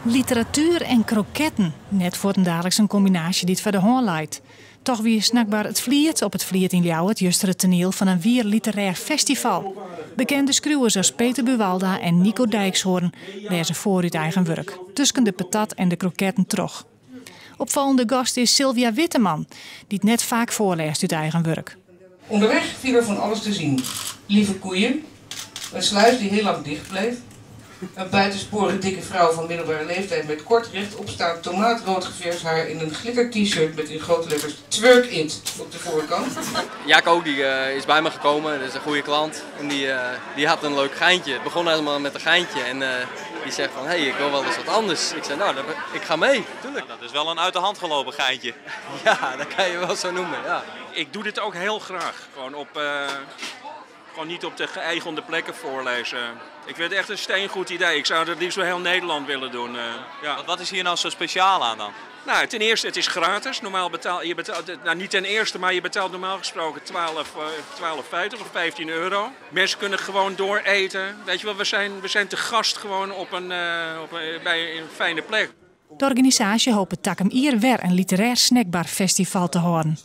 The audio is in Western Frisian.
Literatuer en kroketten, net fuortendaliks in kombinaasje dy't foar de hân leit. Toch wie snackbar It Fliet op it Fliet yn Ljouwert juster it toaniel fan in wier literêr festival. Bekende skriuwers as Peter Buwalda en Nico Dijkshoorn lêze foar út eigen wurk, tusken de patat en de kroketten troch. Opfallende gast is Sylvia Witteman, dy't net faak foarlêst út eigen wurk. Onderweg viel er van alles te zien. Lieve koeien, een sluis die heel lang dicht bleef, een buitensporig dikke vrouw van middelbare leeftijd met kort rechtopstaand tomaatrood geverfd haar in een glitter t-shirt met in grote letters Twerk It op de voorkant. Jacco die is bij me gekomen, dat is een goede klant. En die had een leuk geintje. Het begon helemaal met een geintje en die zegt van, hey, ik wil wel eens wat anders. Ik zei, nou, ik ga mee, tuurlijk. Dat is wel een uit de hand gelopen geintje. Ja, dat kan je wel zo noemen, ja. Ik doe dit ook heel graag. Gewoon niet op de geëigende plekken voorlezen. Ik vind het echt een steengoed idee. Ik zou het liefst wel heel Nederland willen doen. Ja. Want wat is hier nou zo speciaal aan dan? Nou, ten eerste, het is gratis. Normaal betaal je betaalt, nou, niet ten eerste, maar je betaalt normaal gesproken 12,50 of 15 euro. Mensen kunnen gewoon dooreten. We zijn te gast gewoon bij een fijne plek. De organisaasje hopet takom jier wer in literêr snackbarfestival te hâlden.